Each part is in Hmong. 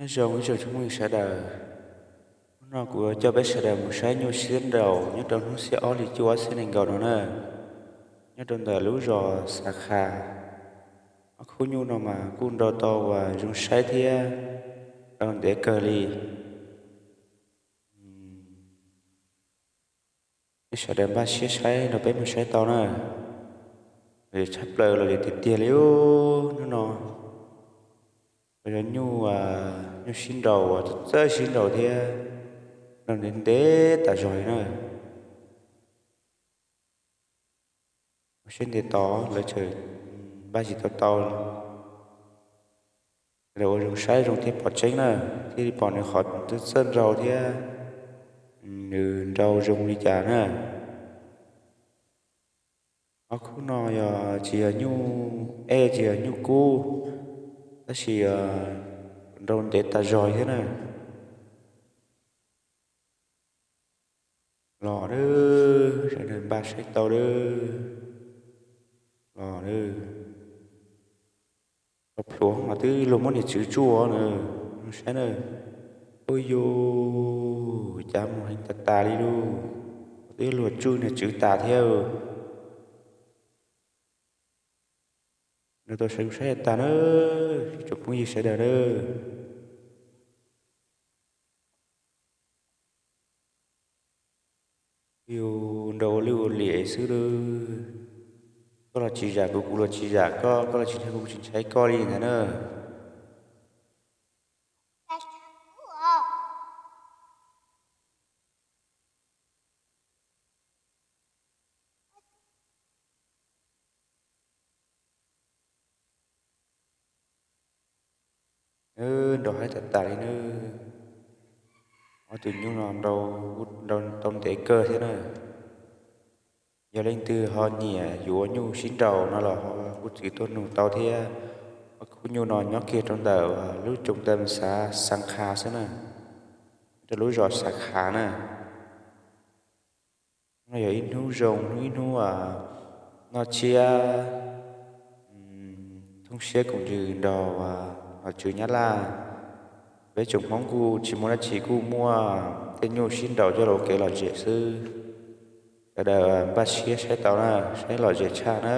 Nyob zoo ib tsoom phooj ywg sawv daws, hnub no kuv yuav coj peb sawv daws mus saib nyuj sib nraus nyob rau hnub xiab ob hli cuaj ob txhiab nees nkaum no na, nyob rau ntawm lub zos Xav Kha. Ob khub nyuj no mas kuj nrau tau uas zoo saib thiab nrau ntev kawg li. Nej sawv daws npaj siab saib los peb mus saib tau na. Lom zem tshaj plaws, lom zem tiag tiag li hnub no. Cov nyuj, nyuj sib nraus uas txawj sib nraus thiab nrau ntev ntev tas zog li na. Ua siab ntev tod lawv tseem npaj tsis tau tau. Sawv daws ua zoo saib zoo thiaj pom tseeb na, thiaj li pom nws qhov txawj nrau thiab nws nrau zoo li cas na. Ob khub no yog tsis yog nyuj ej tsis yog nyuj kub, tab sis nrau ntev tas zog thiab na. Los, sawv daws npaj saib tau, los. Tau plhuav mas twb luag muab niag tswv tsuj na, saib na. Ua yus, cas mus heev tas tas li lauj, twb luag tsuj niag tswv tas thiab. Nrau tau saib kuv saib tas na, ib tsoom phooj ywg sawv daws na. Yus nrau ua lwj ua liam xwb lauj. Koj los tsis zam kuv, kuv los tsis zam koj, koj los tsis ntshai kuv, kuv tsis ntshai koj li ntag na. Nrau haib tas tas li na. Ob tug nyuj no nrau tau ntev kawg thiab na. Yog leej twg ho nyiam yuav nyuj sib nraus no los ho kuj txwv tuaj nug tau thiab. Ob khub nyuj no nyob kiag rau ntawm lub tsoos taw xav Xav Kha xwb na, rau lub zos Xav Kha na. Hnub no yog ib hnub zoo, ib hnub noj tshiab, thooj siab koom ntsws nrog nom tswv Nyab Laj, peb tsoom Hmoob kuj tsis muaj dab tsi, kuj muaj tej nyuj sib nraus coj los ua kev lom zem xwb. Sawv daws npaj siab saib tau na, saib lom zem tshaj na.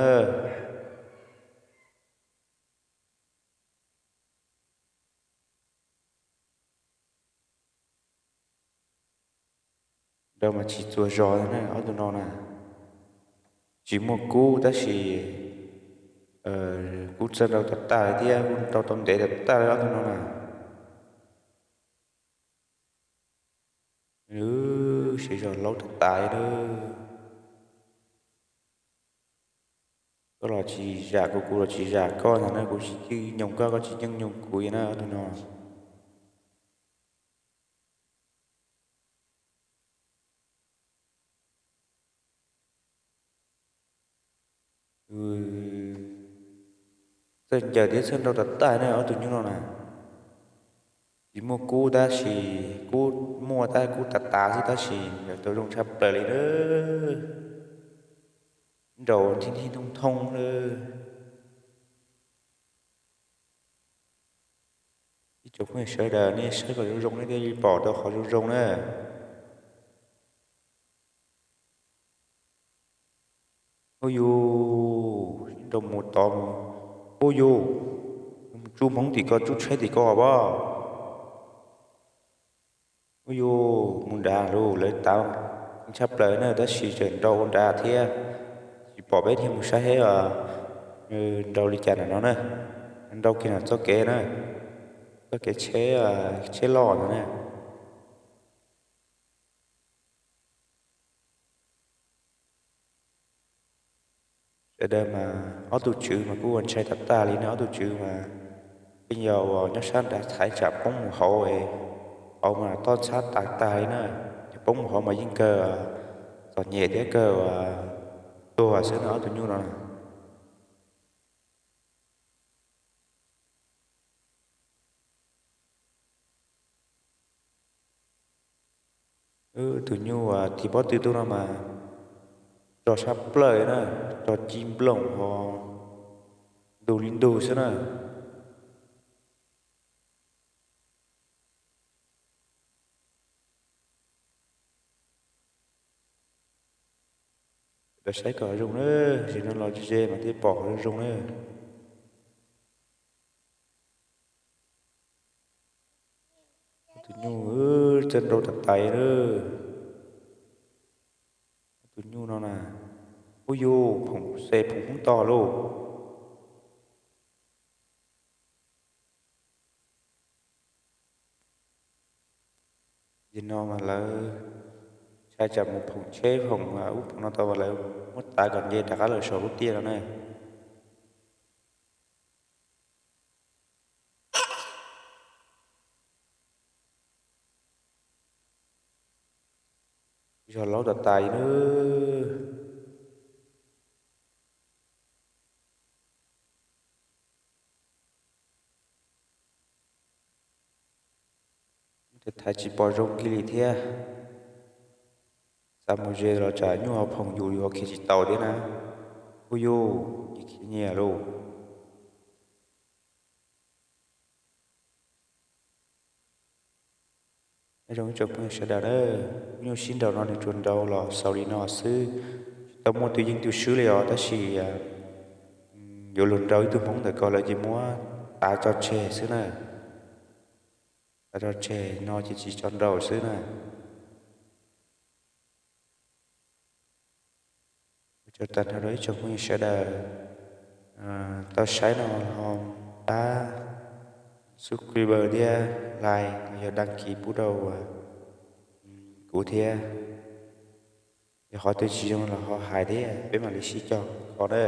Nrau mas tsis txuas zog na ob tug no na. Tsis muaj kub tab sis kub txawj nrau tag tag li thiab, kuj nrau tau ntev tag tag li ob tug no na. Lub siab zog laub tag tas li. Koj los tsis zam kuv, kuv los tsis zam koj ntag na, kuv tsis yeej nyoog koj, koj tsis yeej nyoog kuv na ob tug no. Txawj ncaws thiab txawj nrau tag tag na ob tug nyuj no na. Tsis muaj kub tab sis, kub muaj tab kub tas tas xwb tab sis ncaws tau zoo tshaj plaws li na. Nrau nthib nthib thooj thooj na. Ib tsoom phooj ywg sawv daws nej saib kom zoo zoo nej thiaj li pom tau qhov zoo zoo na. Ua yus, nrau mus tod mus. Ua yus, tsuj hmoov tim ko tsuj tsheb tim ko os. Ua yus, mus nrad lawm, lawv tav tshaj plaws na tab sis tseem nrau ua nrad thiab. Tsis pom peb thiaj mus saib thiab os. Nrau li cas na no na. Nrau kiag na txoj kev na, txoj kev tsheb, tsheb loj no na. Sawv daws mas ob tug tswv mas kuj ua ntshai tag tag li na, ob tug tswv mas yeej yog uas nyob sab nrad thaiv tsam poob mus hauv, hauv mas toj ntxhab tas tag li na. Yog poob mus hauv mas yeej kawg txom nyem thiab kawg tuag xwb na ob tug nyuj no. Tus nyuj uas tig pob tw tuaj no mas rog sab plaws na, rog ci nplooj ho ntug li ntug xwb na. Los saib kom zoo na, zaum no los ze mas thiaj pom zoo zoo na. Tus nyuj txawj nrau tas tais lawm. Tus nyuj no na, ub yus phoom xe phoom hoob to lauj. Yog no mas lawv ntshai tsam mus phoom tsheb phoom ub phoom no tau mas lawv muab tav kom nce rov qab lawm saum lub tiaj no na. Zog laub tas tais na. Thaiv tsis pom zoo kiag li thiab. Xav mus ze los tsam nyuj ho phoom yus, yus ho khiav tsis tau thiab na. Ub yus, khiav nyias lauj. Nyob zoo ib tsoom phooj ywg sawv daws na, ub nyuj sib nraus no nws tsuas nraus los xaus li no xwb, tsis tau muaj tus yeej tus swb li os, tab sis yuav luag nraus ib tug hmoob ntawm ko lawv ces muab tav tso tseg xwb na. Tav tso tseg no ces tsis tso nraus xwb na. Ua tsaug tag nrho rau ib tsoom phooj ywg sawv daws tau saib no ho pab subscribe thiab like los yog đăng ký pub rau kuv thiab. Yog qhov twg tsis zoo los ho hais thiab peb mam li sib cog kho na.